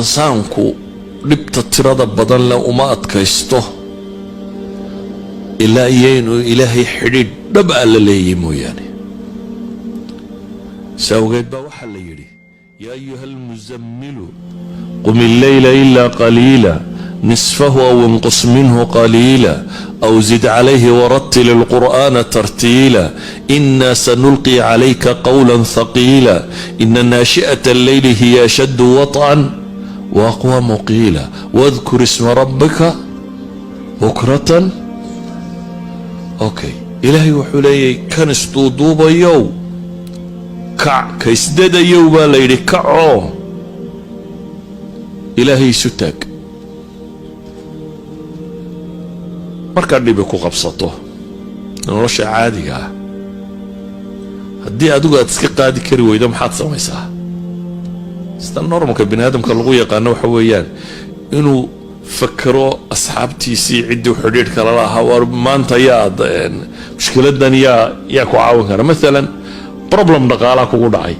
Insaanku dhibta tirada badan leh uma adkaysto ilaa iyo inuu Ilaahay xidhiidh dhab a la leeyay mooyaane. Si awgeed baa waxaa la yidhi: يا أيها المزمل قم الليل إلا قليلا، نصفه أو انقص منه قليلا، أو زد عليه ورتل القرآن ترتيلا، إنا سنلقي عليك قولا ثقيلا، إن ناشئة الليل هي أشد وطئا وأقوم قيلا، واذكر اسم ربك بكرة. Okay, Ilaahay wuxuu leeyay: kan isduuduubayow, kac. Ka isdadayow baa la yidhi, kacoo Ilaahay isu taag. Markaad dhibi ku qabsato nolosha caadiga ah, haddii adigu aad iska qaadi kari weydo, maxaad samaysaa? Sida normalka bini aadamka lagu yaqaano waxa weeyaan inuu fakero asxaabtiisii, ciddii xidhiidhka lala ahaa: war maanta yaad mushkiladan yaa ku caawin kara? Maalan, problem dhaqaalaa kugu dhacay.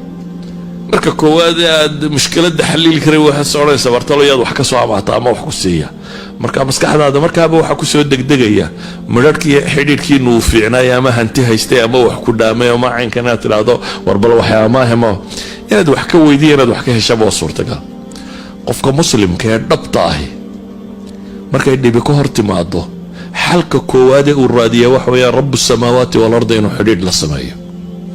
Marka koowaad aad mushkiladda xaliili karay, waxaad soconaysa bartalo yaad wax ka soo amaata ama wax ku siiya. Marka maskaxdaada markaaba waxaa kusoo degdegaya midharhkii xidhiidhkiinu uu fiicnaay ama hanti haystay ama wax ku dhaamay ama caynkan, inaad tidhaahdo: war bal wax amaahema. Inaad wax ka weydiya, inaad wax ka heshaba waa suurtagal. Qofka Muslimka ee dhabta ahi markay dhibi ka hor timaado, xalka koowaadee uu raadiyaa waxa weeyaan رب السماوات والأرض inuu xidhiidh la sameeyo.